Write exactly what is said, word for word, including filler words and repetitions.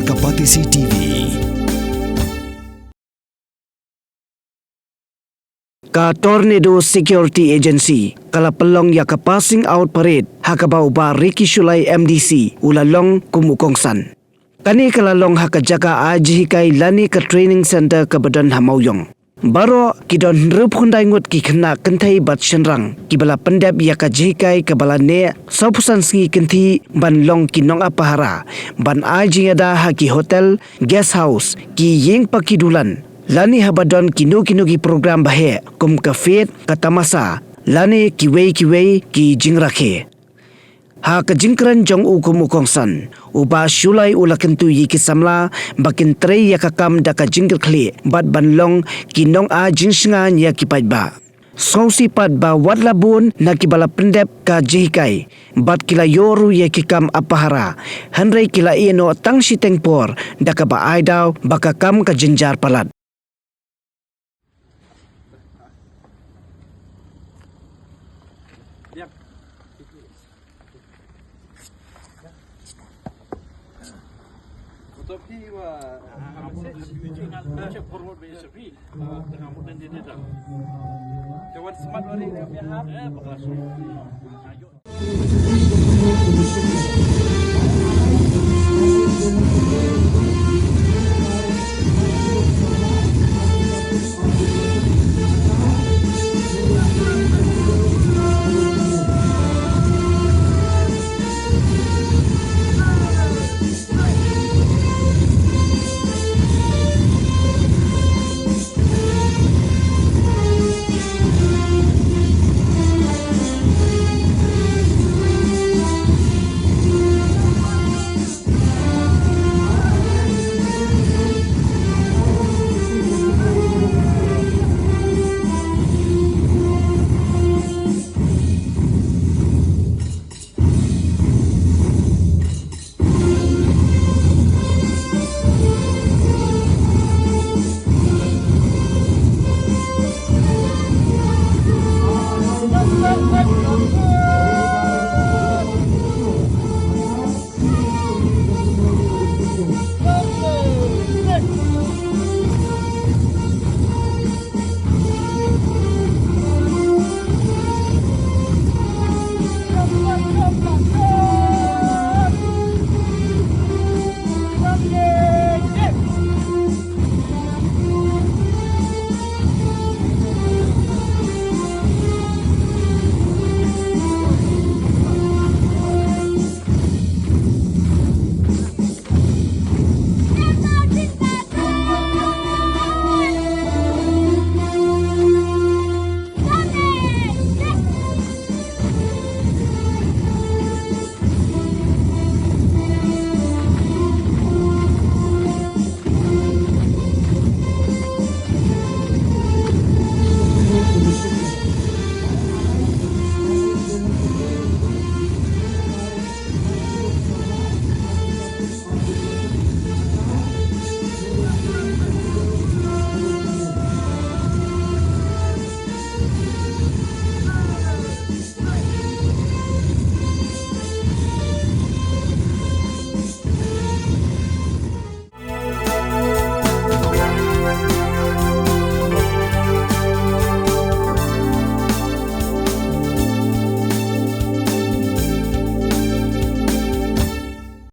Ka Batesi T V. Ka Tornado Security Agency ka la pynlong ïa ka passing out parade ha kaba u Bah Ricky Shullai M D C u la long kum u kongsan. Kane ka la long ha ka jaka ai jinghikai lane ka training center kaba don ha Mawïong. Baroh ki don hynriewphew khyndai ngut ki khynnah kynthei bad shynrang kiba la pyndep ïa ka jinghikai kaba la neh sawphew san sngi kynthih ban long ki nong ap pahara ban ai jingïada ha ki hotel, guest house, ki ïing paki dulan lane haba don kino kino ki program baheh kum ka fete, ka tamasa lane kiwei kiwei ki jingrakhe. Ha ka jingkren jong u kum u kongsan, u Bah Shullai u la kyntu ïa ki samla ba kin trei ïa ka kam da ka jingkyrkhlieh bad ban long ki nong ai jingshngaiñ ïa ki paidbah. Sngewsih pat ba wat la bun na kiba la pyndep ka jinghikai bad ki la ïoh ruh ïa ki kam ap pahara, hynrei ki la ïeh noh tang shiteng por da kaba ai daw ba ka kam ka jynjar palat.